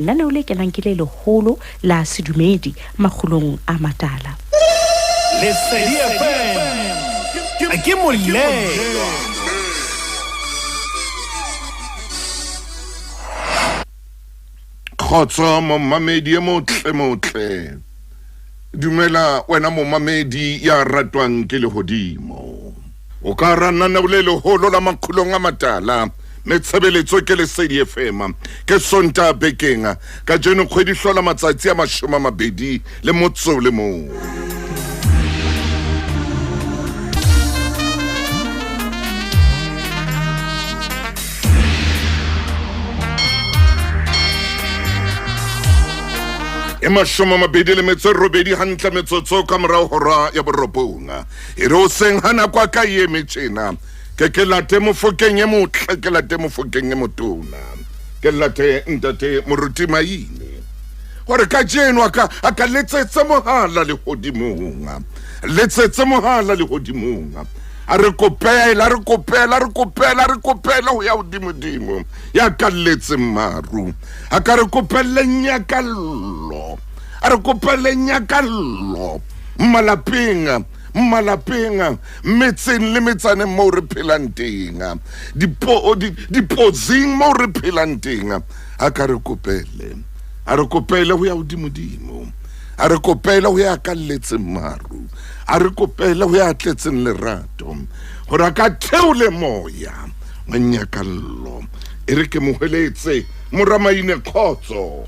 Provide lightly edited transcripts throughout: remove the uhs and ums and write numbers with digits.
Lenaneo le kenang ke le leholo la sedumedi makgulong a matala. Lesedi FM ke molelwa. Kgotso momamedi e motle motle. Dumela wena momamedi ya ratwang ke lehodimo. O ka ra naneo le leholo la makgulong a matala mme tshebeletso ke Lesedi FM. Ke Sontaha bekeng kajeno kgwedi hlola matsatsi a 21. E 28 hantle metsotso ka morao hora ya 9. E re o seng ha nako a ka eme tjena. Ke ke late mofokeng e motle, ke late mofokeng e motona. Ke late ntate Moruti Maine. Hore kajeno a ka a ka letsetse mohala lehodimong. Letsetse mohala lehodimong. A re kopela, a re kopela, a re kopela, a re kopela ho ya hodimodimo. Ya kalletseng maru. A ka re kopelle nyakallo. A re kopelle nyakallo. Malapeng, malapeng, metseng le metsaneng moo re phelang teng. Dipo, di, dipotsing moo re phelang teng. A ka re kopele. A re kopele ho ya hodimodimo. A re kopele ho ya kalletseng maru. A re kopele ho ya tletseng lerato. Hore a ka theole moya wa nyakallo. E re ke mohweletse mora Maine kgotso.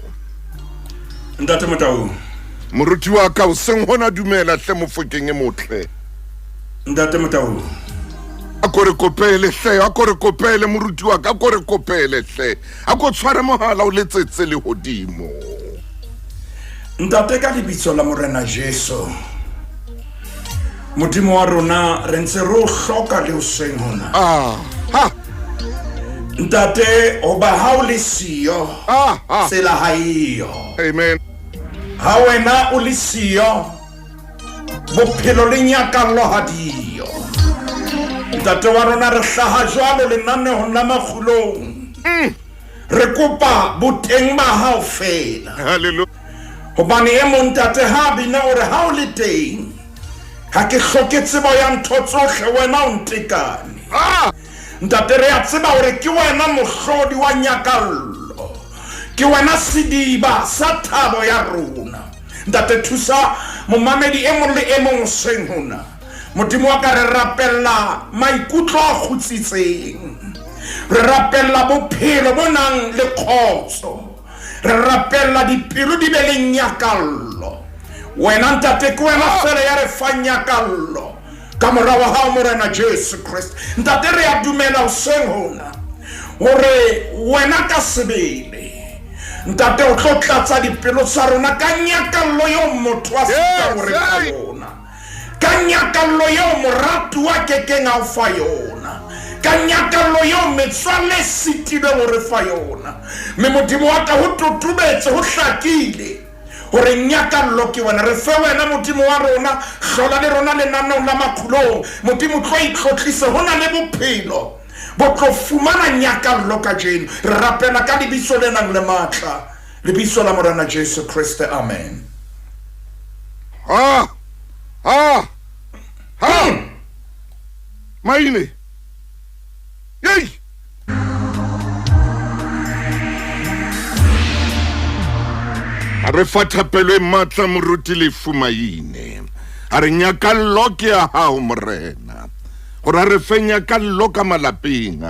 Ntate Motau. Moruti wa ka o seng hona dumela hle mofokeng e motle. Ntate Motau. A ko re kopele hle, a ko re kopele moruti wa ka, a ko re kopele hle. A ko tshware mohala o letsetse lehodimo. Ntate ka lebitso la Morena Jesu. Modimo wa rona re ntse re o hloka le hoseng hona. Ah, ha. Ntate hoba ha o le siyo, Ah, ah. tsela ha eyo. Amen. Ha wena o le siyo, bophelo le nyakallo ha diyo. Ntate wa rona re hlaha jwalo lenaneong la makgulong. Re kopa boteng ba hao feela. Hallelujah. Hobane e mong ntate ha bina o re ha o le teng, ha ke hloke tsebo ya ntho tsohle, wena o ntekane. Ah! Ntate re a tseba hore ke wena mohlodi wa nyakallo. Ke wena sediba sa thabo ya rona. Ntate thusa momamedi e mong le e mong hoseng hona. Modimo wa ka re rapella maikutlo a kgutsitseng. Re rapella bophelo bo nang le kgotso. Re rapella dipelo di be le nyakallo. Wena ntate ke wena fela ya re fang nyakallo. Ka mora wa hao Morena Jesu Kriste. Ntate re a dumela hoseng hona hore wena ka sebele ntate o tlo tlatsa dipelo tsa rona ka nyakallo eo motho a sitang ho re fa yona. Ka nyakallo eo moratuwa a kekeng a o fa yona. Ka nyakallo eo metswalle e sitilweng ho re fa yona. Mme Modimo wa ka ho totobetse, ho hlakile hore nyakallo ke wena. Re fe wena Modimo wa rona, hlola le rona lenaneong la makgulong. Modimo tlo itlotlise, ho na le bophelo bo tlo fumana nyakallo kajeno. Re rapela ka lebitso le nang le matla, lebitso la Morena Jesu Kriste. Amen. Ha! Ha! Ha! Maine! Yei! A re fa thapelo e matla moruti Lefu Maine. A re nyakallo ke ya hao Morena. Gore a re fe nyakallo ka malapeng.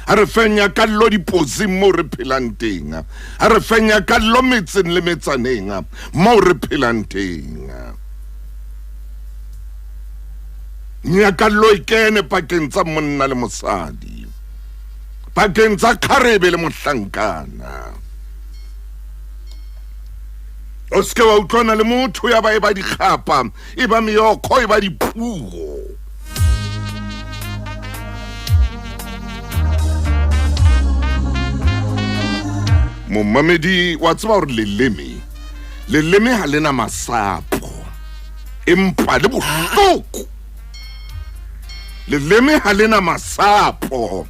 A re fe nyakallo diposing moo re phelang teng. A re fe nyakallo metseng le metsaneng moo re phelang teng. Nyakallo e kene pakeng tsa monna le mosadi, pakeng tsa kgarebe le mohlankana. O seke wa utlwana le motho ya ba e ba dikgapa, e ba meokgo, e ba dipuo. Momamedi wa tseba hore leleme, leleme ha le na masapo, empa le bohloko. Leleme ha le na masapo,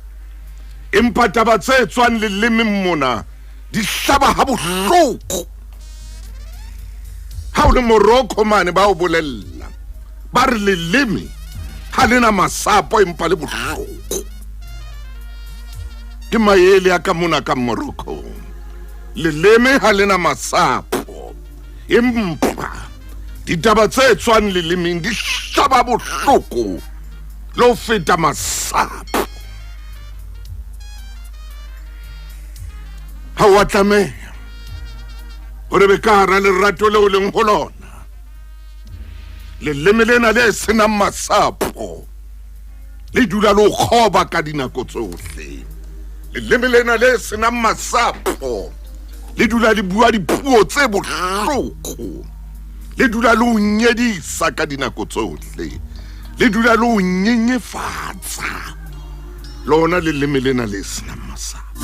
empa taba tse tswang lelemeng mona Di hlaba ha bohloko. Ha o le Morocco mane ba o bolella. Ba re leleme ha le na masapo empa le bohloko. Ke maele a ka mona ka Morocco. Leleme ha le na masapo empa ditaba tse tswang lelemeng di hlaba bohloko le ho feta masapo. Ha wa tlameha hore be ka hara lerato leo leng ho lona leleme lena le senang masapo le dula le o kgoba ka dinako tsohle. Leleme lena le senang masapo le dula le bua dipuo tse bohloko, le dula le o nyedisa ka dinako tsohle, le dula le o nyenyefatsa. Lona leleme lena le senang masapo.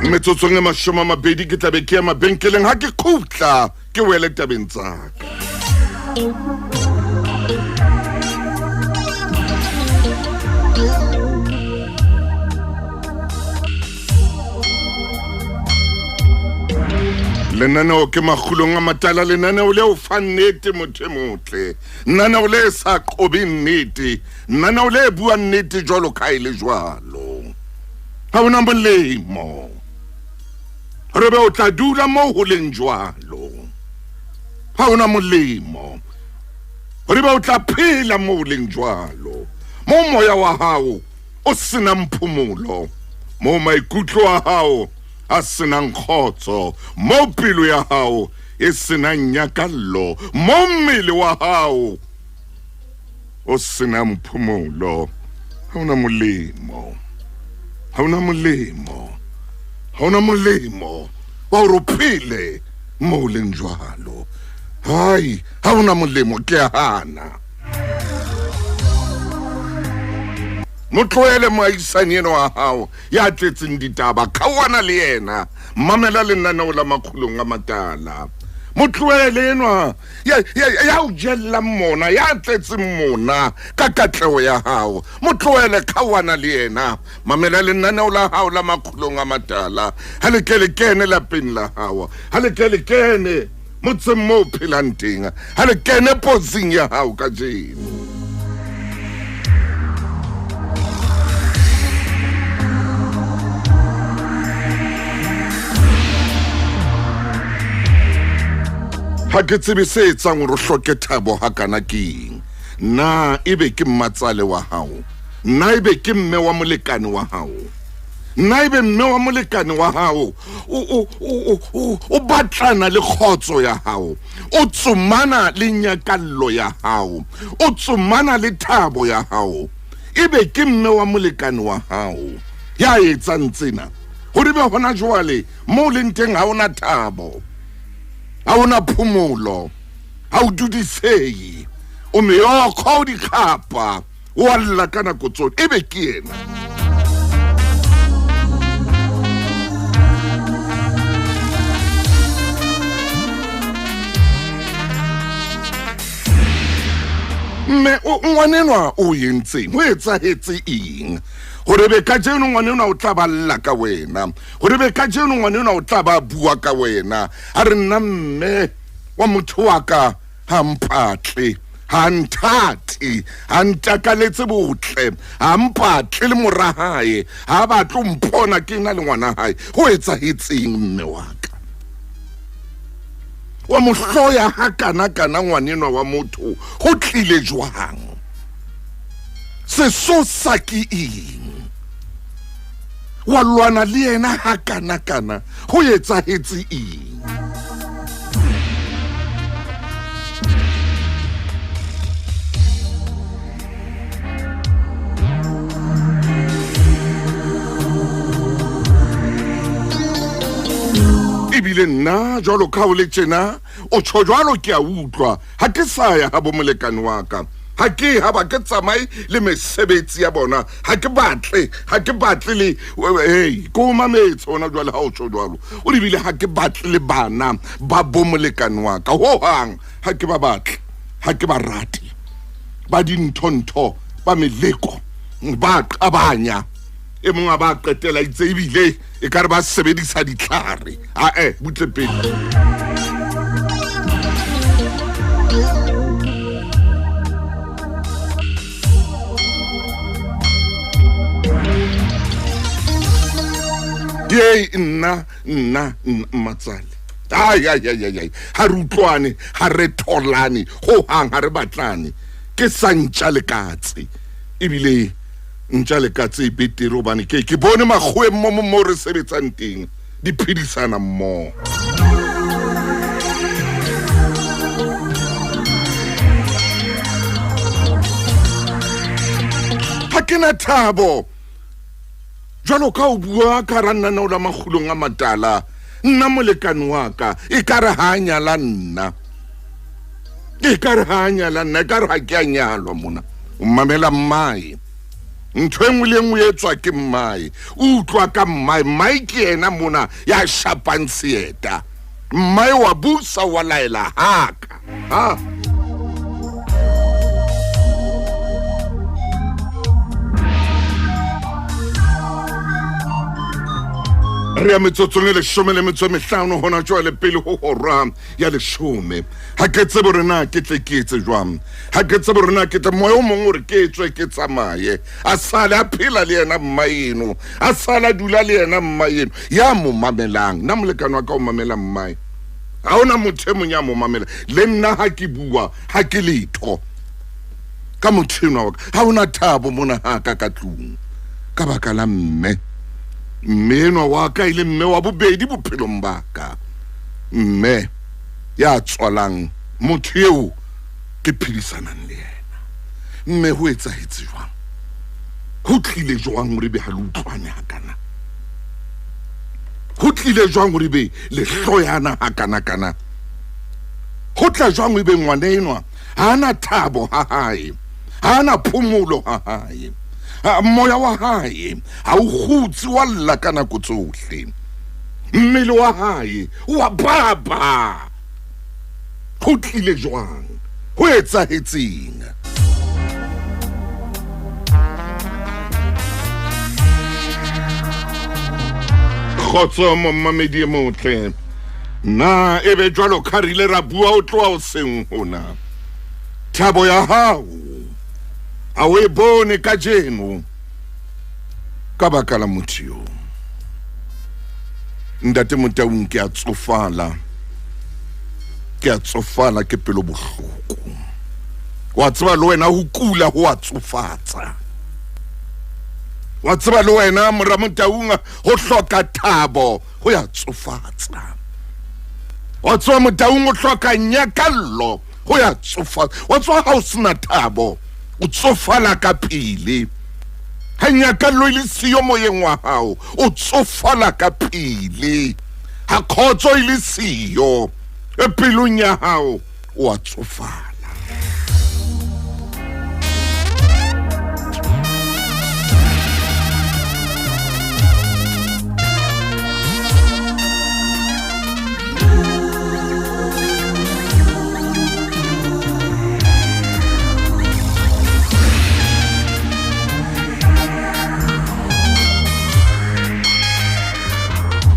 Metsotsong e 20 ke tlabe ke ya mabenkeleng. Ha ke khutla ke wele tabeng tsaka. Lenaneo ke Makgulong a Matala, lenaneo le o fa nnete motho e motle, lenaneo le sa qobe nnete, lenaneo le buang nnete jwalo ka e le jwalo. Ha ona molemo re be o tla dula moo ho leng jwalo. Ha ona molemo re be o tla phela moo ho leng jwalo, moo moya wa hao o senang phomolo, moo maikutlo a hao a senang kgotso, moo pelo ya hao e senang nyakallo, moo mmele wa hao o senang phomolo. Ha ona molemo, ha ona molemo, ha ona molemo wa hore o phele moo o leng jwalo. Hai, ha ona molemo, ke a hana. Mo tlohele moahisani enwa wa hao ya tletseng ditaba, kgaohana le yena, mamela lenaneo la Makgulong a Matala. Mo tlohele enwa ya, ya, ya o jellang mona, ya tletseng mona ka katleho ya hao. Mo tlohele, kgaohana le yena, mamela lenaneo la hao la Makgulong a Matala. Ha le ke le kene lapeng la hao, ha le ke le kene motseng moo o phelang teng, ha le kene potsing ya hao kajeno. Ha ke tsebe se etsang hore o hloke thabo hakana ke eng. Na ebe ke mmatsale wa hao? Na ebe ke mme wa molekane wa hao? Na ebe mme wa molekane wa hao o, o, o, o batlana le kgotso ya hao, o tsomana le nyakallo ya hao, o tsomana le thabo ya hao? Ebe ke mme wa molekane wa hao ya etsang tsena hore be hona jwale moo leng teng ha ona thabo, ha ona phomolo, ha o dudisehe, o meokgo, o dikgapa, o a lla ka nako tsohle. Ebe ke yena. Mme ngwanenwa o entseng? Ho etsahetse eng gore be kajeno ngwanenwa o tla ba lla ka wena, gore be kajeno ngwanenwa o tla ba bua ka wena, a re nna mme wa motho wa ka ha mpatle, ha nthate, ha ntakaletse botle, ha mpatle le mora hae, ha batle ho mpona ke na le ngwana hae. Ho etsahetseng mme wa ka? Wa mo hloya ha kana kana ngwanenwa wa motho, ho tlile jwang? Sesosa ke eng? Wa lwana le yena ha kana kana, ho etsahetse eng? Ebile nna jwalo ka o le tjena, o tjho jwalo ke a utlwa, ha ke sa ya ha bo molekane wa ka. Ha ke ha ba ke tsamaye le mesebetsi ya bona, ha ke batle, ha ke batle le hey, ko mametse hona jwale ha o tjho jwalo. O lebile ha ke batle le bana ba bo molekane wa ka ho hang, ha ke ba batle, ha ke ba rate. Ba dintho-ntho, ba meleko, ba qabanya. E mong a ba qetela itse ebile e ka re ba sebedisa ditlhare. Ae, butle pele. Yei, nna, nna, nna, mmatsale. Ai, ai, ai, ai, ai. Ha re utlwane, ha re tholane, ho hang ha re batlane. Ke sa ntja le katse. Ebile ntja le katse e betere hobane ke ke bone makgoweng mo mo re sebetsang teng di phedisana mmoho. Ha ke na thabo jwalo ka o bua ka hara lenaneo la Makgulong a Matala, nna molekane wa ka e ka re ha a nyala nna, e ka re ha a nyala nna, e ka re ha ke a nyalwa mona. O mamela mmae, ntho e nngwe le e nngwe e tswa ke mmae, o utlwa ka mmae, mmae ke yena mona ya shapang seeta, mmae wa busa wa laela haka ha. Re ya metsotsong e leshome le metso e mehlano hona jwale pele ho hora ya leshome. Ha ke tsebe hore na ke tle ke etse jwang, ha ke tsebe hore na ke tle moya o mong hore ke tswe ke tsamaye, a sale a phela le yena mma eno, a sale a dula le yena mma eno ya mo mamelang. Nna molekane wa ka o mamela mmae, ha hona motho e mong ya mo mamela. Le nna ha ke bua ha ke letho ka motho enwa wa ka, ha hona thabo mona ha ka ka tlung ka baka la mme. Mme enwa wa ka e le mme wa bobedi bophelong ba ka, mme ya tswalang motho eo ke phedisanang le yena. Mme ho etsahetse jwang? Ho tlile jwang hore ebe ha le utlwane hakana? Ho tlile jwang hore ebe le hloyana hakana-kana? Ho tla jwang ebe ngwana enwa ha ana thabo ha hae, ha ana phomolo ha hae, moya wa hae ha o kgutse, wa lla ka nako tsohle, mmele wa hae wa baba. Ho tlile jwang? Ho etsahetseng? Kgotso momamedi e motle. Na ebe jwalo ka re ile ra bua o tloha hoseng hona, thabo ya hao ha o e bone kajeno ka baka la motho yo? Ntate Motaung, ke a tsofala, ke a tsofala, ke pelo bohloko. Wa tseba le wena ho kula ho a tsofatsa. Wa tseba le wena mora Motaung ho hloka thabo ho ya tsofatsa. Wa tseba Motaung o hloka nyakallo ho ya tsofatsa. Wa tseba ha o sena thabo o tsofala ka pele. Ha nyakallo e le siyo moyeng wa hao o tsofala ka pele. Ha khotso e le siyo e pelong ya hao o a tsofala.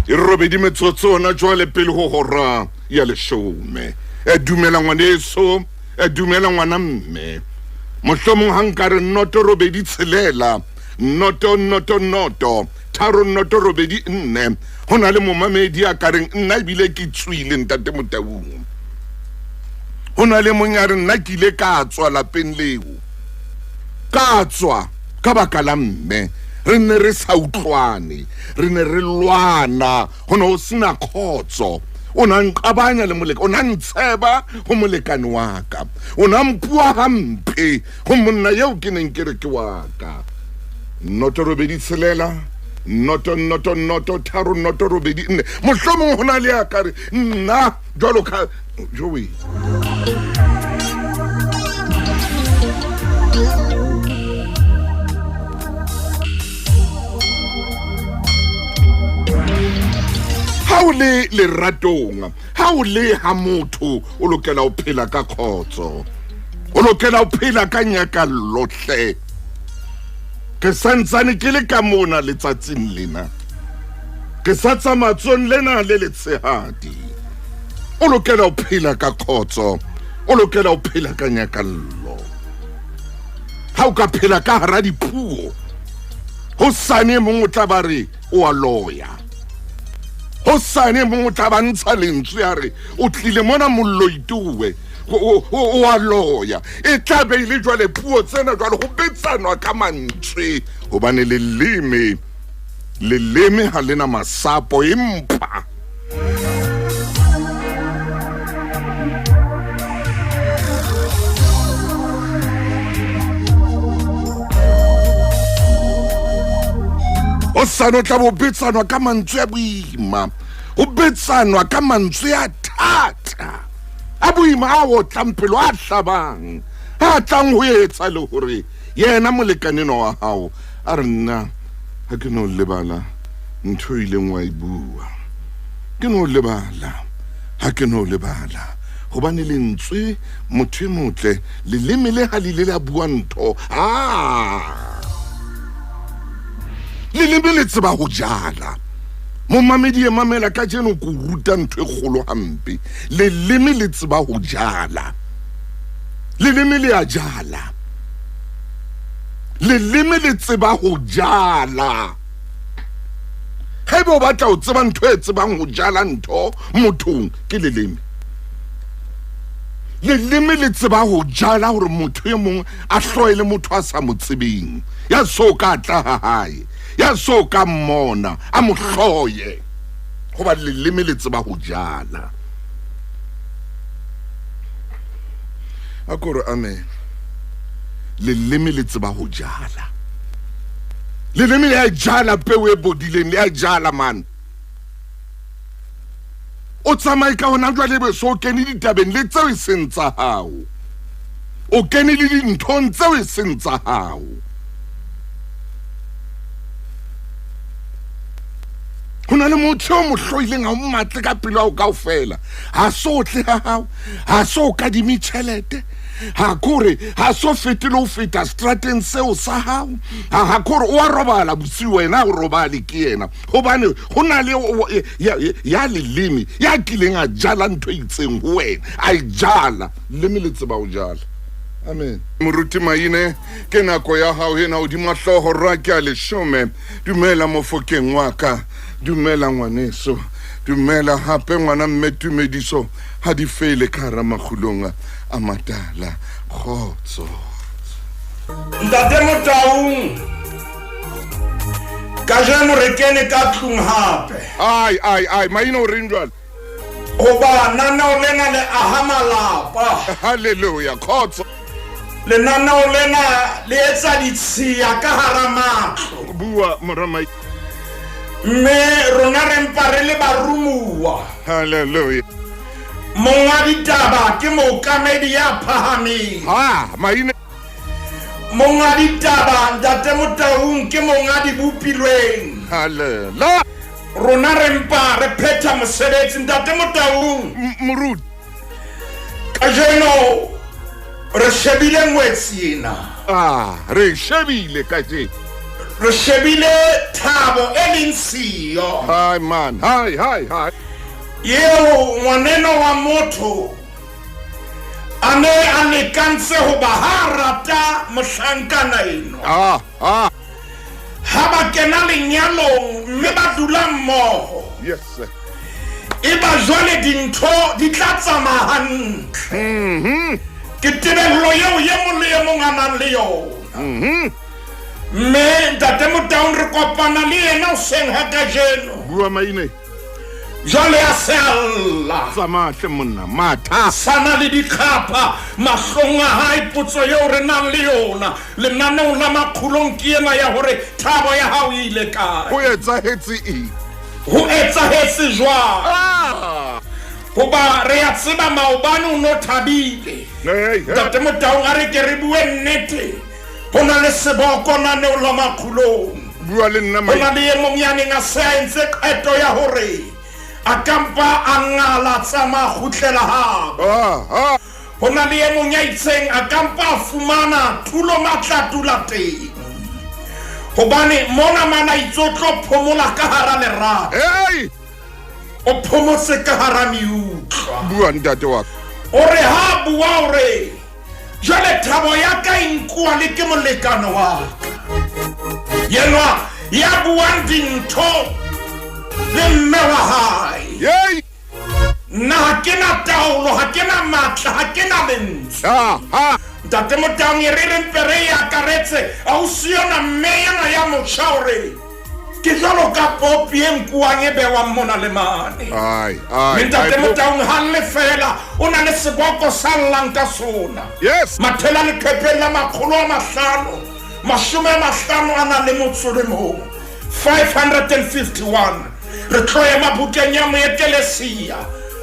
E robedi metsotso hona jwale pele ho hora ya leshome. E dumela ngwaneso, e dumela ngwana mme. Mohlomong ha nka re noto robedi tshelela, noto noto noto, tharo noto robedi nne, ho na le momamedi a ka reng nna ebile ke tswile ntate Motaung. Ho na le mong ya re nna ke ile ka tswa lapeng leo, ka tswa ka baka la mme. Re ne re sa utlwane, re ne re lwana, ho ne ho sena khotso. O na nqabanya le molekane, o na ntsheba ho molekane wa ka, o na mpua hampe ho monna eo ke neng ke re ke wa ka. Noto robedi tshelela, noto noto noto tharo noto robedi nne. Mohlomong ho na le ya ka re nna jwalo ka Joey. Ha o le leratong, ha o le ha motho, o lokela ho phela ka kgotso, o lokela ho phela ka nyakallo hle. Ke santsane ke le ka mona letsatsing lena, ke sa tsamatsong lena le letshehadi. O lokela ho phela ka kgotso, o lokela ho phela ka nyakallo. Ha o ka phela ka hara dipuo, hosane e mong o tla ba re o a loya, hosane e mong o tla ba ntsha lentswe a re o tlile mona molloitowe, o a loya. E tla be e le jwale puo tsena jwale ho betsanwa ka mantswe, hobane leleme ha lena masapo, empa hosane o tla bo betsanwa ka mantswe a boima, ho betsanwa ka mantswe a thata, a boima, a otlang pelo, a hlabang, a tlang ho etsa le hore yena molekane enwa wa hao a re nna ha ke no lebala ntho e ileng wa e bua, ke no lebala, ha ke no lebala. Hobane lentswe motho e motle, leleme le ha le ile la bua ntho, leleme le tseba ho jala. Momamedi e mamela kajeno ko ruta ntho e kgolo hampe. Leleme le tseba ho jala, leleme le a jala, leleme le tseba ho jala. Haeba o batla ho tseba ntho e tsebang ho jala ntho mothong, ke leleme. Leleme le tseba ho jala hore motho e mong a hloele motho a sa mo tsebeng, ya so ka tla ha hae, ya so ka mmona, a mo hloye, hoba leleme le tseba ho jala. A kore amen. Leleme le tseba ho jala. Leleme le a jala peo e bodileng, le a jala man. O tsamaye ka hona jwale be so kene ditabeng le tseo e seng tsa hao, o kene le dinthong tseo e seng tsa hao. Ho na le motho eo mo hloileng, ha o mmatle ka pelo ya hao kaofela, ha so tle ha hao, ha so kadime tjhelete, ha kore ha so fete le ho feta strateng seo sa hao, ha kore o a robala bosiu, wena o robale ke yena, hobane ho na le ya leleme ya kileng a jala ntho e itseng ho wena, a e jala. Leleme le tseba ho jala. Amen. Moruti Maine, ke nako ya hao ena hodima hlooho ra ke a leshome. Dumela mofokeng wa ka, dumela ngwaneso, dumela hape ngwana mme tumediso ha di fele ka hara makgulong a matala. Kgotso. Ntate Motaung, kajeno re kene ka tlung hape. Ai ai ai, Maine o reng jwale? Hoba naneo lena le aha malapa. Hallelujah, kgotso. Lenaneo lena le etsa ditshiya ka hara matlo. Bua mora Mai. Mme rona re mpa re le barumuwa. Hallelujah. Monga ditaba ke mookamedi ya phahameng. Ha, Maine. Monga ditaba Ntate Motaung ke monga dibopilweng. Hallelujah. Rona re mpa re phetha mosebetsi Ntate Motaung. Moruti. Kajeno re shebile ngwetsi ena. Re shebile kajeno. Re shebile thabo e leng siyo. Hi man, hi hi hi. Eo ngwaneno wa motho a ne a lekantse hoba ha rata mohlankana eno. Ha ba kena lenyalong mme ba dula mmoho. Yes sir. E ba jwale dintho di tla tsamaya hantle. Ke tebello eo ye mong le e mong a nang le yona. Mme Ntate Motaung re kopana le yena hoseng ha kajeno. Bua Maine. Jwale a se a lla. Tsamaya hle monna, matha. Sana le dikgapha mahlong a hae. Potso eo re nang le yona lenaneong la makgulong ke ena ya hore thabo ya hao e ile kae? Ho etsahetse eng? Ho etsahetse jwang? Hoba re a tseba maobane o no thabile. Ntate Motaung a re ke re bue nnete. Ho na le seboko naneong la makgulong. Bua le nna Ho na le e mong ya neng a se a entse qeto ya hore A kampa a ngala tsamaya kgutlela habo. Ah, ah. Ho na le e mong ya itseng a kampa a fumana tulo matla tula teng. Hobane mona mana itse o tlo phomola ka hara lerato. Hey! O phomotse ka hara meutlwa. Bua ntate wa ka. O re ha bua o re jwale thabo ya ka e nkuwa le ke molekane wa ka. Yenwa ya buang dintho le mme wa hae. Yey! Nna ha ke na taolo, ha ke na matla, ha ke na lentswe. Ah, ah. Ntate Motaung e re re mpe re e akaretse ausi yona mme ena ya motjha hore ke jwalo ka popi e nkuwang e bewang mona le mane. Ai, ai. Mme ntate ai, Motaung ha lle fela o na le seboko sa llang ka sona. Yes. Mathela leqepheng la 551. 551. Re tlo ema bukeng ya Moekelesia.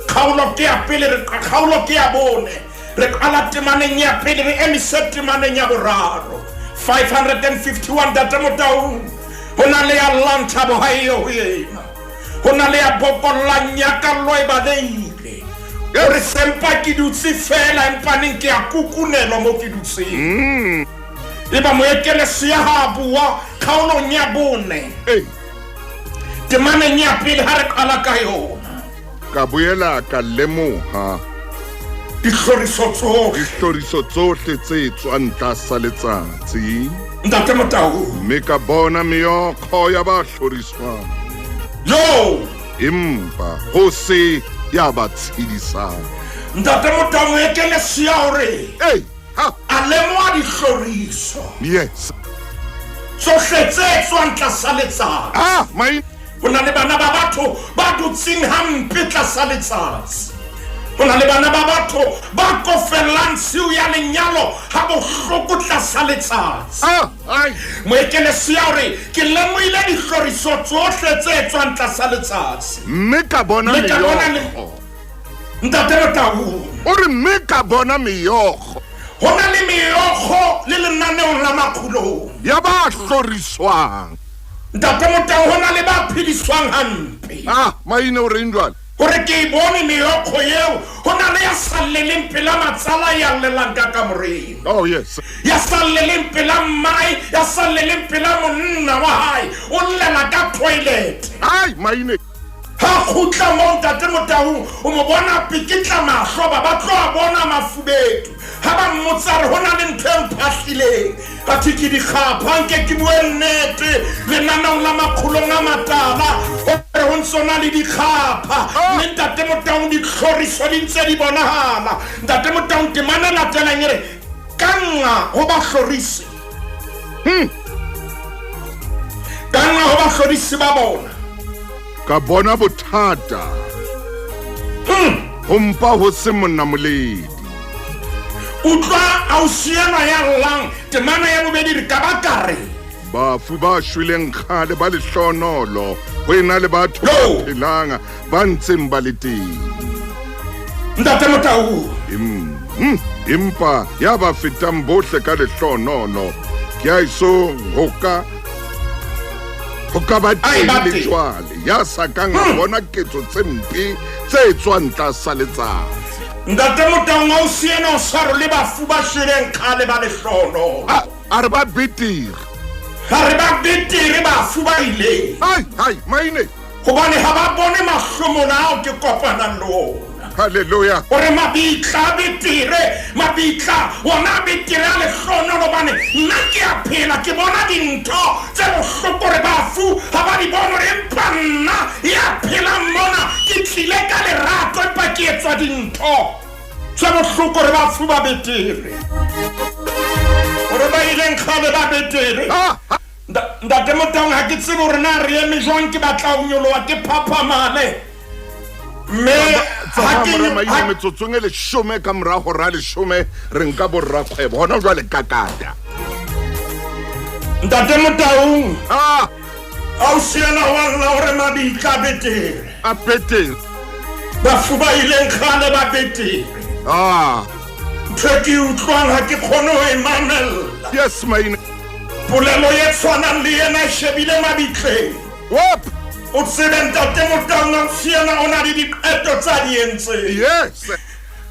Kgaolo ke ya pele, re kgaolo ke ya bone. Re qala temaneng ya pele, re emise temaneng ya boraro. 551 ntate Motaung. Ho na le ya llang thabo ha eyo ho yena. Ho na le ya bokollang nyakallo e balehile. Yes. O re sempa ke dutse fela empaneng ke a kukunelwa mo ke dutseng. Eba Moekelesia ha a bua kgaolong ya bone. Hey. Temaneng ya pele ha re qala ka yona. Ka boela ka lemoha Dihloriso tsohle. dihloriso tsohle tse tswang tlasa letsatsi. Ntate Motaung. Mme ka bona meokgo ya ba hloriswang. Yo! Empa ho se ya ba tshedisang. Ntate Motaung Moekelesia hore Hey! Ha! a lemoha dihloriso Yes. tsohle tse tswang tlasa letsatsi. Ah, mai. Ho na le bana ba batho ba dutseng hampe tlasa letsatsi. Ho na le bana ba batho ba kofellang tshiu ya lenyalo ha bohloko tlasa letsatsi. Ah, ai. Moekelesia hore ke lemohile dihloriso tsohle tse tswang tlasa letsatsi. Mme ka bona Mme ka bona le- meokgo. Ntate Motaung. O re mme ka bona meokgo Ho na le meokgo le lenaneong la makgulong. ya ba hloriswang. Ntate Motaung, ho na le ba phediswang hampe. Ah, maine o reng jwale? Hore ke e bone meokgo eo, ho na le ya sa lleleng pela matsala ya llelang ka kamoreng. Oh yes. Ya sa lleleng pela mmae, ya sa lleleng pela monna wa hae, o llela ka toilet. Ai, maine. Ha kgutla mo ntate Motaung, o mo bona pikitla mahlo, ba ba tlo a bona mafubedu. Ha ba mmotsa re ho na le ntho e mphahlileng. Athe ke dikgapha, nke ke bue nnete. Lenaneong la makgolong a matala, ho re ho ntso na le dikgapha. Mme ntate Motaung ditlhoriso di ntse di bonahala. Ntate Motaung temana e latelang e re, ka nqa ho bahlorisi. Ka nqa ho bahlorisi ba bona. Ka bona bothata. Ho mpa ho se monamoledi. Utlwa ausi enwa ya llang temana ya bobedi re ka ba ka re Bafu ba shweleng kgale ba lehlonolo ho ena le batho ba Yo! phelang ba ntseng ba le teng. Ntate Motaung. Empa ya ba fetang bohle ka lehlonolo ke a eso ho ka ba Ai, teng ba le teng. jwale ya sa kang a bona ketso tse mpe tse tswang tlasa letsatsi. Ntate Motaung ausi enwa o sa re le bafu ba shweleng kgale ba lehlonolo. A re ba betere. Ha re ba betere bafu ba ileng. Ai, ai, maine. Hobane ha ba bone mahlomola ao ke kopanang le ona. Hallelujah. O re mabitla a betere, mabitla ona a betere a lehlonolo hobane nna ke a phela ke bona dintho tse bohloko re bafu ha ba di bone hore empa nna ya phelang mona ke tlile ka lerato empa ke etswa dintho tse bohloko re bafu ba betere. Hore ba ileng kgale ba betere. Ah, ah. Ntate Motaung ha ke tsebe hore na re eme jwang ke batla ho nyoloha ke phaphamale. Mme ha ke Tsamaya mora ha- maine metsotsong e leshome ka mora hora leshome re nka borrakgwebo hona jwale kakata. Ntate Motaung, Ah, ausi ena wa lla hore mabitla a betere. a betere. Bafu ba ileng kgale ba betere. Ah, Ntho e ke e utlwang ha ke kgone ho e mamella. yes maine. Polelo e tshwanang le ena e shebile mabitleng. Wop. O tsebe ntate Motaung ausi ena o na le diqeto tsa di entseng. Yes.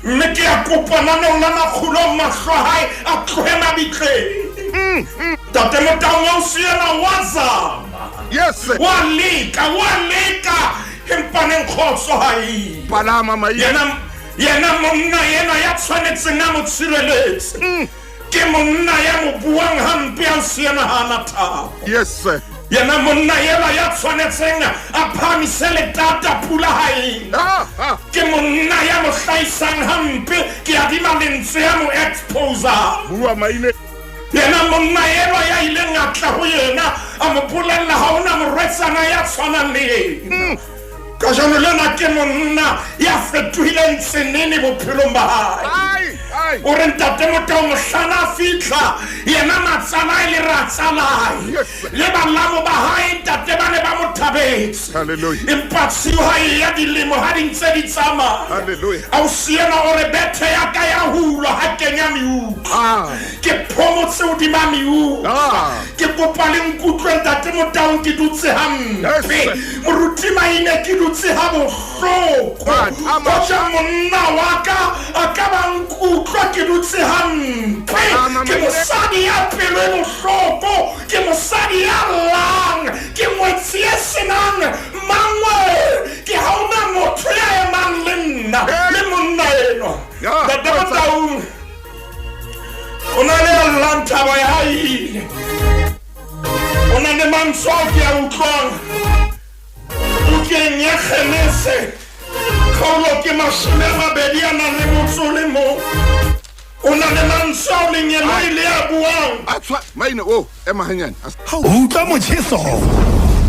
Mme ke a kopa naneong la makgulong mahlo a hae a tlohe mabitleng. Ntate Motaung ausi ena wa zama. Yes. Wa leka, wa leka empa neng kgotso ha e. Palama maine. Yena yena monna ena ya tshwanetseng a mo tshireletse. Ke monna ya mo buang hampe ausi ena ha ana thabo. Yes. Yena monna ela ya tshwanetseng a phahamise letata pula ha e. Ah, ah. Ke monna ya mo hlahisang hampe, ke adima lentswe ya mo exposer. Bua maine. Yena monna elwa ya ileng a tla ho yena a mo bolella ha hona morwetsana ya tshwanang le yena. Kajeno lena ke monna ya fetohileng tsenene bophelong ba hae. Ai, ai. O re ntate Motaung mohlana a fihla yena matsalae le ratsalae Yes. le balamo ba hae ntate ba ne ba mo thabetse. Hallelujah. Empa tshiu ha e ya dilemo ha di ntse di tsamaya. Hallelujah. Ausi ena o re bethe ya ka ya hulwa ha kenya meutlwa. Ah. Ke phomotse hodima meutlwa. Ah. Ke kopa le nkutlwe ntate Motaung ke dutse hampe. Yes. Moruti Maine ke dutse ha bohloko. Ah, thama. Hoja monna wa ka a ka ba nkutlwa ke dutse hampe. Thama, Ke Maine. mosadi ya pelo e bohloko, ke mosadi ya llang, ke ngwetsi e senang mangwe, ke ha hona motho ya emang le nna Hey. le monna enwa. Ya, Ntate kgotsa. Motaung o na le ya llang thabo ya hae ile. O na le mantswe ao ke a utlwang bukeng ya Genese kgaolo ke 20 a nang le motso o le mong. O na le mantswe ao lengeloi le a buang. A tshwa maine o ema hanyane. Utlwa motjheso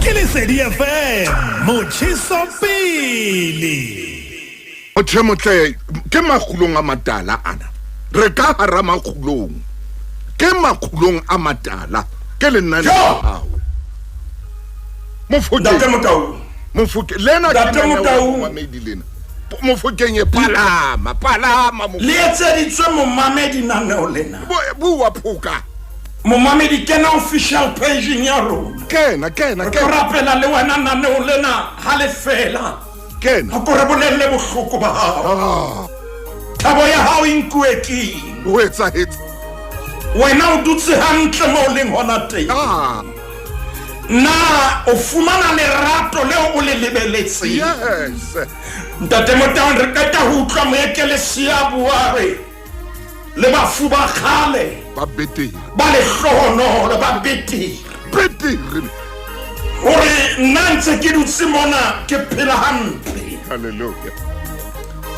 ke Lesedi FM, motjheso pele. Motho e motle ke makgulong a matala ana. Re ka hara makgulong. Ke makgulong a matala. Ke lenane la Jo! hao. Mofokeng. Ntate Motaung. Mofokeng lena ke Ntate lenaneo la Motaung. momamedi lena. Mofokeng e palama, palama Le etseditswe momamedi naneo lena. Bua phoka. Momamedi kena official page-eng ya rona. Kena, kena, Re tlo kena. rapela le wena naneo lena ha le fela. Kena. A ko re bolelle bohloko ba hao. Ah, Thabo ya hao e nkuwe keng? ho etsahetse. Wena o dutse hantle mo o leng hona teng. Ah, Na o fumana lerato leo o le lebeletseng? yes. Ntate Motaung re qeta ho utlwa moekelesia bua re le bafu ba kgale Ba betere. ba lehlohonolo ba betere. Betere. Hore nna ntse ke dutse mona ke phela hampe. Hallelujah.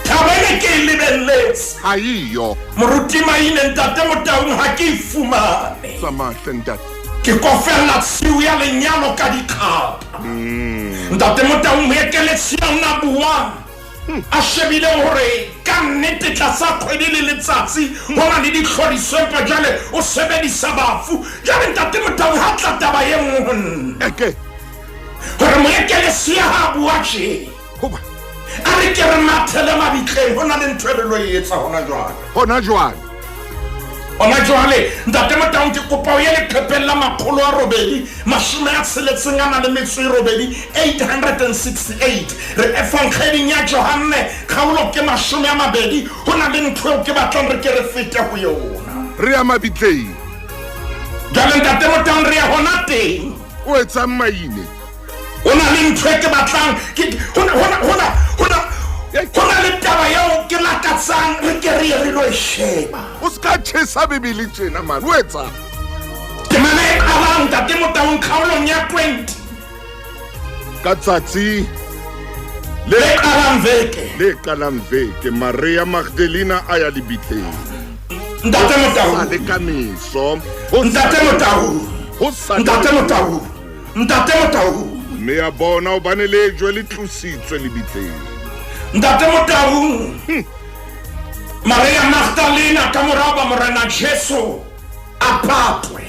Thabo ene ke e lebelletse. Ha eyo. Moruti Maine ntate Motaung ha ke e fumane. Tsamaya hle ntate. Ke kofella tshiu ya lenyalo ka dikgapa. Ntate Motaung moekelesia o na buang a shebile hore ka nnete tlasa kgwedi le letsatsi ho na le ditlhoriso empa jwale o sebedisa bafu. Jwale ntate Motaung ha tla taba e nngwe ho nna. Eke. Hore moekelesia ha a bua tje. Hoba. A re ke re mathele mabitleng ho na le ntho e re lo e etsa hona jwale. Hona jwale. Hona jwale ntate Motaung ke kopa o ye leqepheng la 868 868 re evangeleng ya Johanne kgaolo ke 20 ho na le ntho eo ke batlang re ke re fete ho yona. Re ya mabitleng. Jwale ntate Motaung re ya hona teng. O etsang maine? Ho na le ntho e ke batlang ke hona hona hona hona hona le taba eo ke lakatsang re ke re ye re lo e sheba. O ska tjhesa Bibele tjena man. O etsang? Temana e qalang ntate Motaung kgaolong ya 20. Ka tsatsi Le qalang veke. le qalang veke Maria Magdalena a ya lebitleng. Ntate Motaung. Sa le ka meso. Ho Ntate Motaung. Ho sa Ntate Motaung. Ntate Motaung. Mme a bona hobane lejwe le tlositswe lebitleng. Ntate Motaung. Maria Magdalena ka morao ba Morena Jesu a patwe.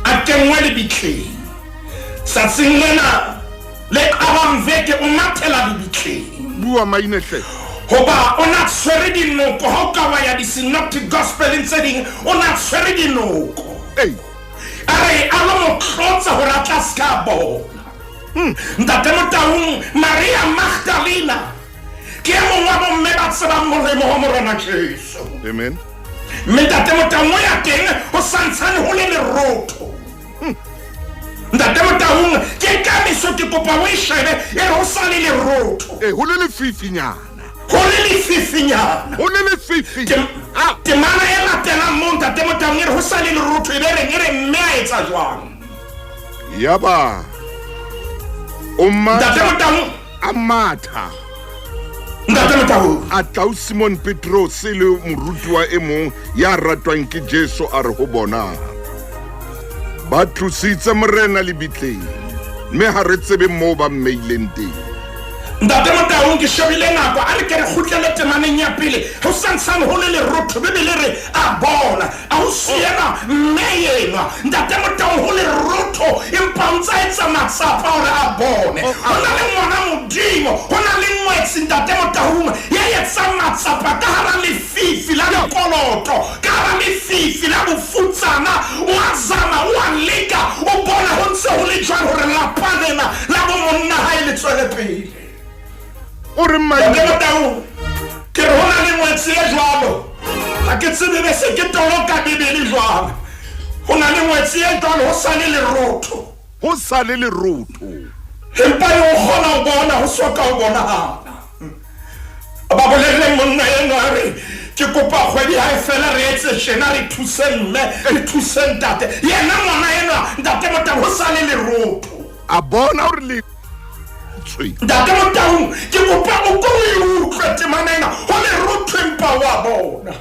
A kenngwe lebitleng. Tsatsing lena le qabang veke o mathela lebitleng. Bua maine hle. Hoba o na tshwere dinoko ha o ka wa ya di-synoptic gospeleng tse ding o na tshwere dinoko. Ei. A re a lo mo tlotsa hore a tla ska bona. Ntate Motaung, Maria Magdalena ke e mong wa bomme ba tsebang molemo wa Morena Jesu. Amen. Mme Ntate Motaung o ya teng ho santshane ho le lerotho. Ntate Motaung, ke ka meso ke kopa o e shebe e re ho sa le lerotho. Ee, ho le lefifinyana. Ho le lefifinyana. Ho le lefifi. Temana e latelang moo Ntate Motaung e re ho sa le lerotho e be reng e re mme a etsa jwang? Yaba o Ntate Motaung a matha. Ntate Motaung a tla ho Simon Petrose le morutuwa e mong ya ratwang ke Jesu a re ho bona, ba tlositse Morena lebitleng, mme ha re tsebe moo ba mmeileng teng. Ntate Motaung, ke shebile nako, a re ke re kgutlele temaneng ya pele. Ho santshane ho le lerotho, Bibele re a bona a ho siela mme enwa. Ntate Motaung, ho lerotho empa o ntsa etsa matsapa hore a bone. Ho na le ngwana Modimo, ho na le ngwetsi Ntate Motaung ya etsang matsapa ka hara lefifi la dikoloto, ka hara lefifi la bofutsana. O a zama, o a leka, o bona ho ntse ho le jwang hore lapa lena la bo monna hae le tswele pele. O re Ntate Motaung, ke re ho na le ngwetsi e jwalo. Ha ke tsebe be se ke toloka Bibele jwang. Ho na le ngwetsi e jwalo, ho sa le lerotho. Ho sa le lerotho. Empa e o kgona ho bona, ho soka ho bonahala. Ba bolelle monna enwa a re, ke kopa kgwedi ha e fela re etse tjena, re thuse mme, re thuse ntate. Yena ngwana enwa, Ntate Motaung, ho sa le lerotho. A bona hore le tswe. Ntate Motaung, ke kopa o ko o e utlwe temana ena, ho lerotho empa wa bona.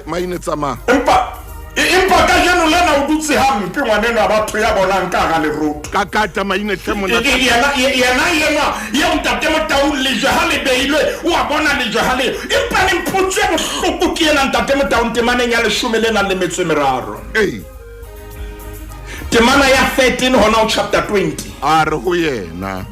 Maine tsamaya. Empa empa kajeno lena o dutse hampe ngwaneno wa batho ya bonang ka hara lerotho. Ka kata maine hle monna. Yena yena enwa eo Ntate Motaung lejwe ha le beilwe o a bona lejwe ha le. Empa le mpotswe bohloko ke ena Ntate Motaung temaneng ya 13 le nang le metso e meraro. Ee. Temana ya 13 hona ho chapter 20. A re ho yena,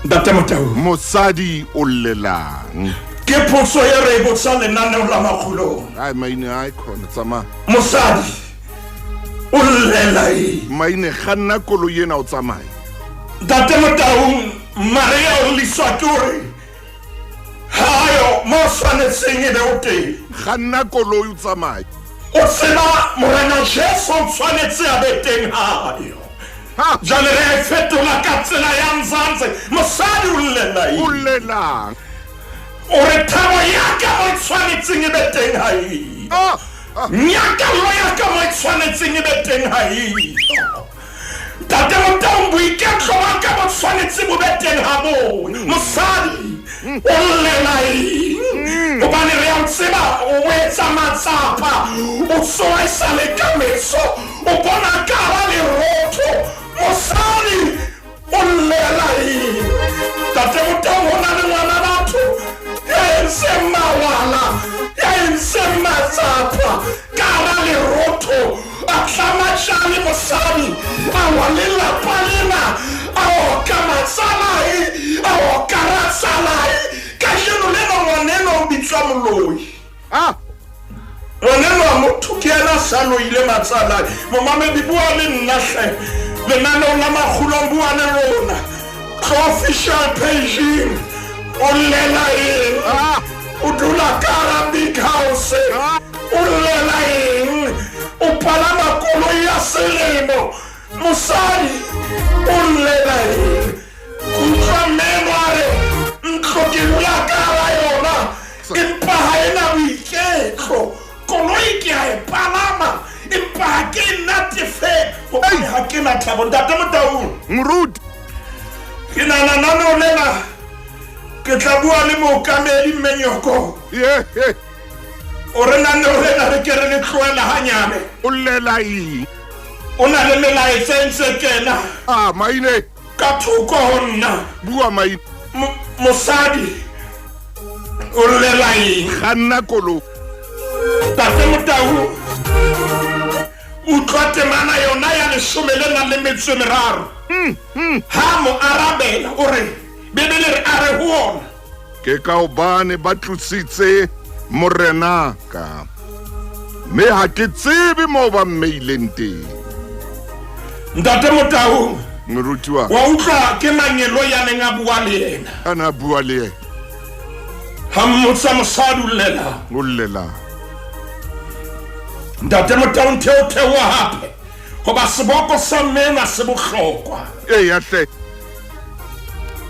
Ntate Motaung, mosadi o llelang? Ke potso e re e botsa lenaneo la makgulong. Ai maine ai khona tsamaya. Mosadi o llela eng? Maine kganna koloi ena o tsamaye. Ntate Motaung, Maria o lliswa ke hore hayo mo tshwanetseng e be o teng. Kganna koloi o tsamaye. O tseba Morena Jesu o tshwanetse a be teng hayo. Jwale re e fetola ka tsela ya Mzansi. Mosadi o llela eng? O llelang? O re thabo ya ka mo e tshwanetseng e be teng ha eyo. Nyakallo ya ka mo e tshwanetseng e be teng ha eyo. Ntate Motaung, boiketlo ba ka bo tshwanetse bo be teng ha bo. Mosadi o llela eng? Hobane re a o tseba o etsa matsapa, o tsoha e sa le ka meso, o bona ka hara lerotho. Mosadi o llela eng? Ntate Motaung, ho na le ngwana batho ya entseng mawala, ya entseng matsapa ka hara lerotho, a tlama tjale mosadi, a wa lelapa lena, a oka matsalae, a oka ratsalae. Kajeno lena ngwaneno o bitswa moloi. Ngwaneno wa motho ke yena a sa loile matsalae. Momamedi, bua le nna hle. Lenaneong la makgulong bua le rona. Tlo official page-ing. O llela eng? O dula ka hara big house. O llela eng? O palama koloi ya selemo. Mosadi o llela eng? Utlwa mmeno a re, ntlo ke dula ka hara yona, empa ha e na boiketlo. Koloi ke a e palama, empa ha ke e natefele hobane ha ke na thabo. Ntate Motaung, Moruti, ke nahana naneo lena ke tla bua le mookamedi Mmenyoko. O re naneo lena re ke re le tlohela hanyane. O llela eng? O na le melaetsa e ntse kena. Maine. Ka thoko ho nna. Bua maine. Mosadi o llela eng? Kganna koloi. Ntate Motaung, utlwa temana yona ya 13 le nang le metso e meraro. Ha mo arabela o re, Bibele re a re ho ona, ke ka hobane ba tlositse morenaka, mme ha ke tsebe moo ba mmeileng teng. Ntate Motaung, Moruti wa Wa utlwa ke mangeloi a neng a bua le yena. A na bua le yena. Ha mmotsa mosadi o llelang. O llelang. Ntate Motaung theo theoha hape hoba seboko sa mme se bohlokwa. Eya hle.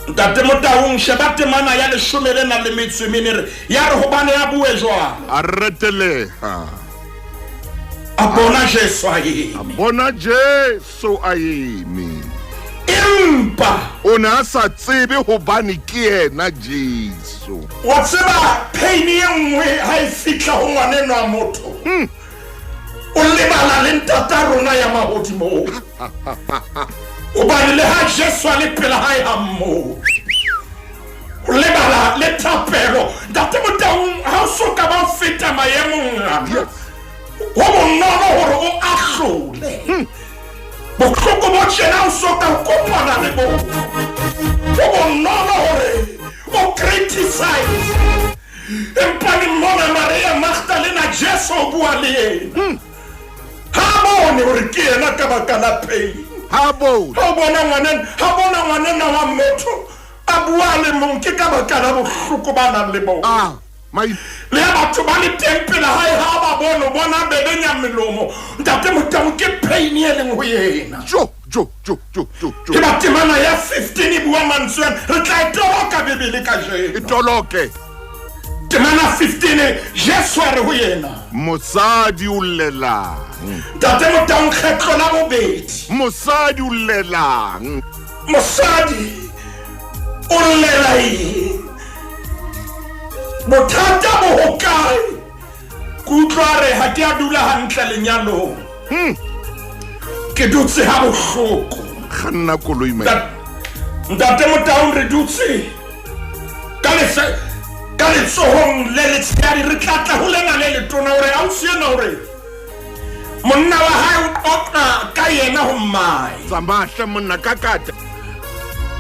Ntate Motaung sheba temana ya leshome le nang le metso e mene re ya re hobane a bue jwalo. A reteleha. A bona Jesu a eme. A bona Jesu a eme. Empa o ne a sa tsebe hobane ke yena Jesu. Wa tseba pain e nngwe ha e fihla ho ngwanenwa motho. O lebala le ntata rona ya mahodimong. Hobane le ha Jesu a le pela hae ha mmoo. O lebala le thapelo. Ntate Motaung ha o so ka ba o feta maemong ana. Yes. Ho bonolo hore o ahlole. Bohloko bo tjena o so ka o kopana le bona. Ho bonolo hore o criticize. Empa le mona Maria Magdalena Jesu o bua le yena. Ha bone hore ke yena ka baka la pain. Ha bone. Ha bona ngwanena, ha bona ngwanena wa motho a bua le mong ke ka baka la bohloko ba nang le bona. Ah. Le ha batho ba le teng pele hae ha ba bone o bona bebenya melomo. Ntate Motaung ke pain e leng ho yena. Jo jo jo jo jo jo. Ke ba temana ya 15 e bua mantswe ana. Re tla e toloka Bibele kajeno. E toloke. Temana 15 Jesu a re ho yena. Mosadi o llelang. Ntate Motaung kgetlo la bobedi. Mosadi o llelang. Mosadi o llela eng? Bothata bo hokae? Ke utlwa re ha ke a dula hantle lenyalong. Ke dutse ha bohloko. Kganna koloi mae. Ntate Motaung re dutse ka ka letsohong le letshehadi re tla tla ho lena le letona hore ausi ena hore monna wa hae o qoqa ka yena ho mmae. Tsamaya hle monna ka kata.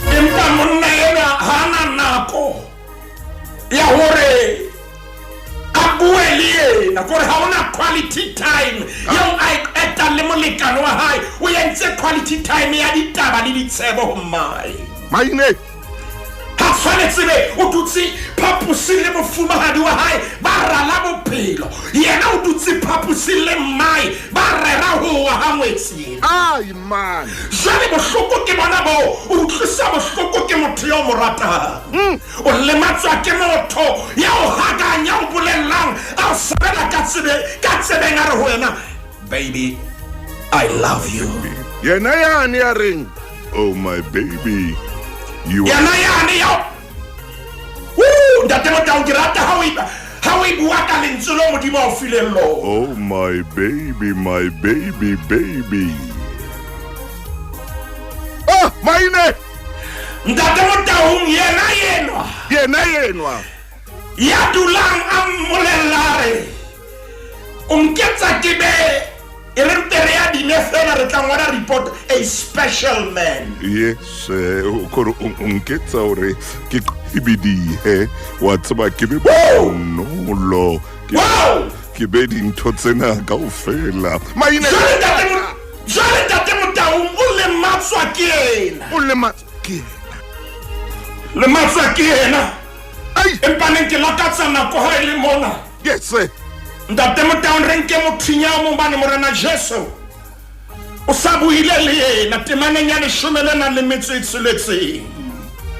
Empa monna ena ha na nako ya hore a bue le yena kore ha ona quality time eo a e qetang le molekane wa hae. O entse quality time ya ditaba le ditshebo ho mmae. Maine ha tshwanetse be o dutse phaposing le mofumahadi wa hae ba rala bophelo. Yena o dutse phaposing le mmae ba rera ho wa ha ngwetsi. Ai man. Jwale bohloko ke bona bo o utlwisa bohloko ke motho yo mo ratang. O lematswa ke motho ya o hakang ya o bolellang a o sebela ka tsebe ka tsebeng a re ho wena baby I love you. Yena yane ya reng oh my baby you yena yane ya o ntate Motaung ke rata ha o e bua ka lentswe leo Modimo a o fileng lona. Oh my baby my baby baby. Oh maine. Ntate Motaung yena yenwa. Yena yenwa. Ya dulang a mmolella re o nketsa ke be e re ntere ya dine fela re tla ngola report a special man. Yes, o nketsa hore ke qhibidihe wa tseba ke be bonolo ke be dintho tsena kaofela. Maine jwale ntate Motaung o lematswa ke yena. O lematswa ke yena. Lematswa ke yena. Ai empa neng ke lakatsa nako ha e le mona. Yes. Ntate Motaung re nke mothinya mo bane morena Jesu o sa buile le yena temaneng ya leshome le nang le metso e tsheletseng.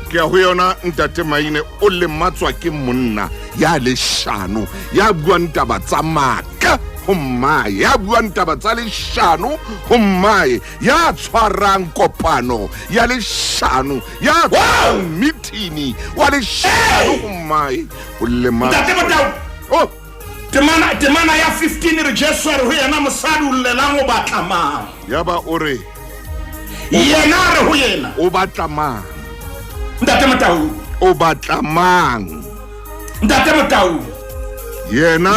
Ke ya ho yona ntate Maine o lematswa ke monna ya leshano ya buang taba tsa maka ho mmae ya buang taba tsa leshano ho mmae ya tshwarang kopano ya leshano ya tshwarang meeting wa leshano ho mmae o lematswa. Ntate Motaung oh temana ya 15 re Jesu a re ho yena mosadi o llelang o batla mang. Yaba o re yena a re ho yena o batla mang. Ntate Motaung o batla mang. Ntate Motaung yena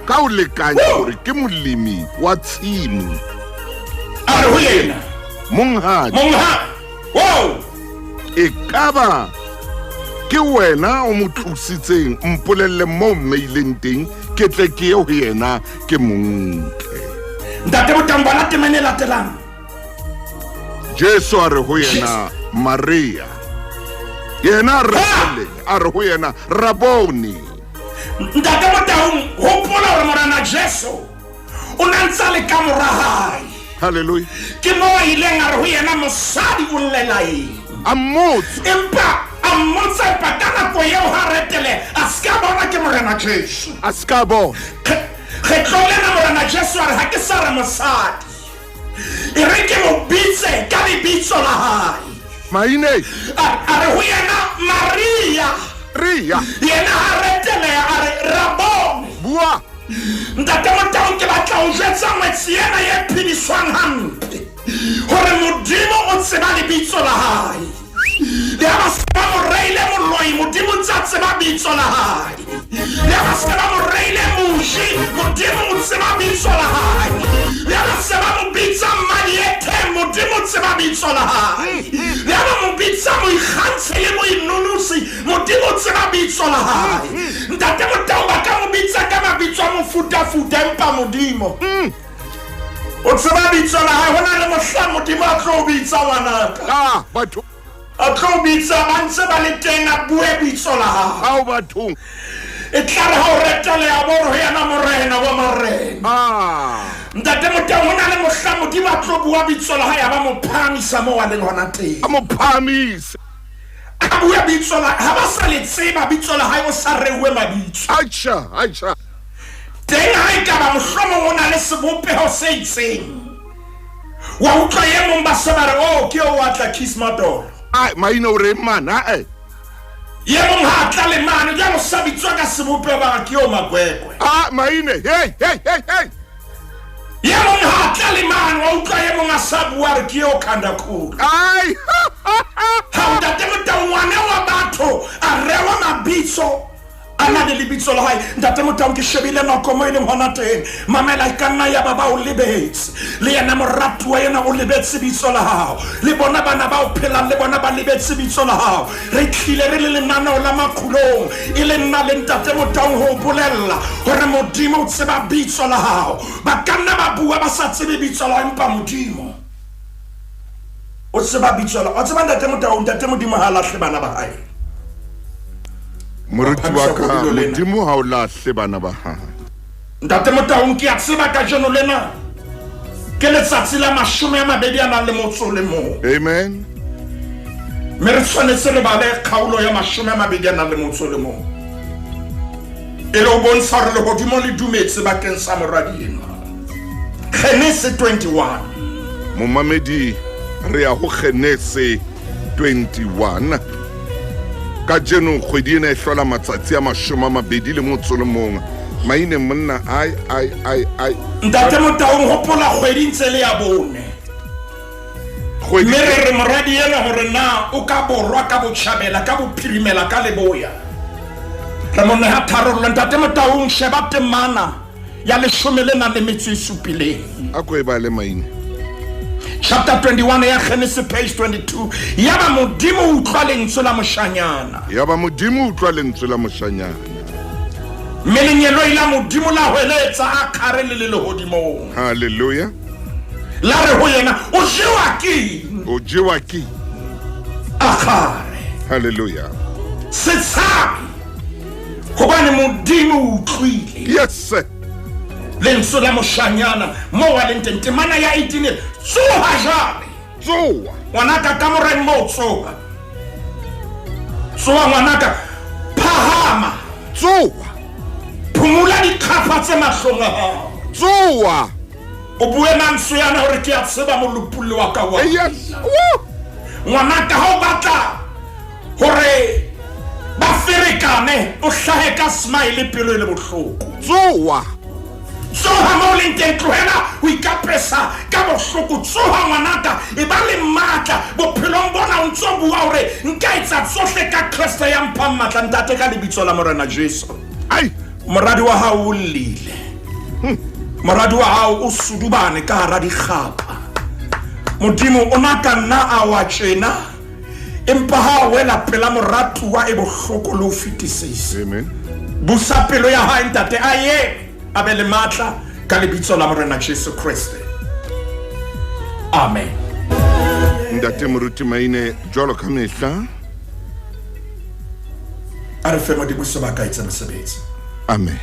ka o lekanya hore ke molemi wa tshimo. A re ho yena monghadi wow e kaba ke wena o mo tlositseng mpolelle mo mmeileng teng ke tle ke ye ho yena ke monke. Ntate Motaung bala temana e latelang. Jesu a re ho yena Maria. Yena a re a re ho yena Raboni. Ntate Motaung, hopola hore Morena Jesu o na ntse a le ka mora hae. Hallelujah. Ke moo a ileng a re ho yena, mosadi o llela eng? A mmotsa. Empa a mmotsa, empa ka nako eo ha retele a se ka bona ke Morena Jesu. A se ka bona. Kgetlong lena Morena Jesu a re, ha ke sa re mosadi, e re ke mo bitse ka lebitso la hae. Maine. A re ho yena Maria. Ria. Yena ha reteleha a re Raboni. Bua. Ntate Motaung, ke batla ho jwetsa ngwetsi ena e phediswang hampe hore Modimo o tseba lebitso la hae. Le ha ba se ba mo reile moloi, Modimo ntse a tseba bitso la hae. Le ha ba se ba mo reile moji, Modimo o tseba bitso la hae. Le ha ba se ba mo bitsa Mmadiethe, Modimo o tseba bitso la hae. Le ha ba mo bitsa moikgantshe le moinonosi, Modimo o tseba bitso la hae. Ntate Motaung, ba ka mo bitsa ka mabitso a mofutafuta, empa Modimo o tseba bitso la hae. Ho na le mohla Modimo a tlo bitsa ngwanaka. Ah, batho. A tlo bitsa ba ntse ba le teng, a bue bitso la hae. Ao bathong. E tla re ha o reteleha bo re ho yena Morena wa marena. Ah. Ntate Motaung, ho na le mohla Modimo a tlo bua bitso la hae, a ba mo phahamisa moo a leng hona teng. A mo phahamise. A bue bitso la, ha ba sa le tseba bitso la hae, o sa reuwe mabitso. Acha, acha. Teng ha e ka ba mohlomong o na le sebopeho se itseng. Wa utlwa e mong ba se ba re, oh, ke o atla Kiss Madolo. Ai, maina o reng man, ha eh. Ye mong ha tla le mane, jwale o sa bitswa ka sebopeho ba re ke o Makwekwe. Ah, maine, hey, hey, hey, hey. Ye mong ha tla le mane, wa utlwa ye mong a sa bua re ke o Khandakhulu. Ai. Ha ntate Motaung, ngwana wa batho a rewa mabitso a na le lebitso la hae. Ntate Motaung, ke shebile nako mo e leng hona teng. Mamela, e ka nna ya ba ba o lebetse. Le yena moratuwa yena o lebetse bitso la hao. Le bona bana ba o phelang le bona ba lebetse bitso la hao. Re tlile re le lenaneo la Makhulong, e le nna le ntate Motaung ho o bolella hore Modimo o tseba bitso la hao. Ba ka nna ba bua ba sa tsebe bitso la hao, empa Modimo o tseba bitso la. O tseba ntate Motaung, ntate Modimo ha lahle bana ba hae. Moruti wa ka, Modimo ha o lahle bana ba hae. Ntate Motaung, ke a tseba kajeno lena ke letsatsi la 21. Amen. Mme re tshwanetse re bale kgaolo ya 21 e le ho bontsha hore lehodimo le dumetse bakeng sa moradi enwa. Genese 21. Momamedi, re ya ho Genese 21. Kajeno kgwedi ena e hlola matsatsi a 21. Maine monna, ai ai ai ai. Ntate Motaung, hopola kgwedi ntse le ya bone. Mme re re moradi ena hore na o ka borwa, ka botjhabela, ka bophirimela, ka leboya. Re mo neha tharollo. Ntate Motaung, sheba temana ya 17. A ko e bale maine. Chapter 21 ya Genesis, page 22. Yaba Modimo o utlwa lentswe la moshanyana. Yaba Modimo o utlwa lentswe la moshanyana. Mme lengeloi la Modimo la hweletsa a kgare le le lehodimong. Hallelujah. La re ho yena, o jewa ke eng? O jewa ke A kgare. Hallelujah. Se tshabe, hobane Modimo o utlwile. Yes. Lentswe la moshanyana moo a leng teng. Temana ya 18, tsoha jwale. Tsoha. Ngwanaka, ka moreng moo, tsoha. Tsoha ngwanaka, phahama. Tsoha. Phumula dikgapha tse mahlong a hao. Tsoha. O bue mantswe ana hore ke a tseba molopolli wa ka wa. Yes. Ngwanaka, ha o batla hore ba ferekane, o hlahe ka smile pelo e le bohloko. Tsoha. Tsoha mo leng teng, tlohela ho ikapesa ka bohloko. Tsoha ngwanaka, e ba le matla bophelong bona. O ntso bua hore nka etsa tsohle ka Kreste ya mphang matla. Ntate, ka lebitso la Morena Jesu. Ai. Moradi wa hao o llile. Moradi wa hao o sudubane ka hara dikgapha. Modimo o na ka nna a wa tjena, empa ha wela pela moratuwa e bohloko le ho fetisisa. Amen. Busa pelo ya hae ntate, a ye a be le matla ka lebitso la Morena Jesu Kreste. Amen. Ntate Moruti Maine jwalo ka mehla. A re fe Modimo sebaka a etse mosebetsi. Amen.